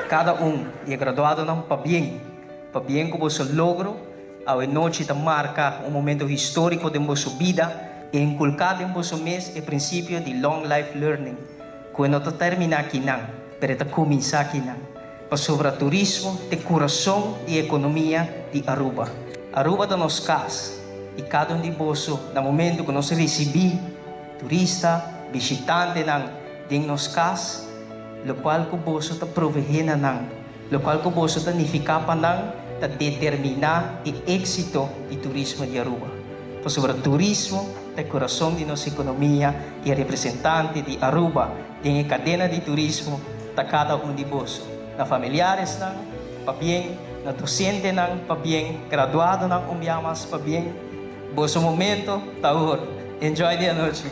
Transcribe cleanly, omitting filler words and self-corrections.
Kada un di e graduadonan pabien, pabien ku boso logro awe nochi ta marka un momento históriko den boso bida i inkulká den boso mes e prinsipio di long life learning ku e no ta terminá akinan, pero e ta kuminsá akinan. Pasobra turismo ta e kurason di e ekonomia di Aruba. Aruba ta nos kas i kada un di boso na momento ku nos risibí turista, bishitantenan den nos kas, lokual ku boso ta proveé na nan, lokual ku boso ta nifiká pa nan, ta determiná e éksito di turismo di Aruba. Pasobra turismo ta e kurason di nos ekonomia i e representante di Aruba den e kadena di turismo ta kada un di boso. Na familiaresnan, pabien, na dosentenan, pabien, graduadonan un bia mas pabien. Boso momento ta awor. Enjoy di anochi.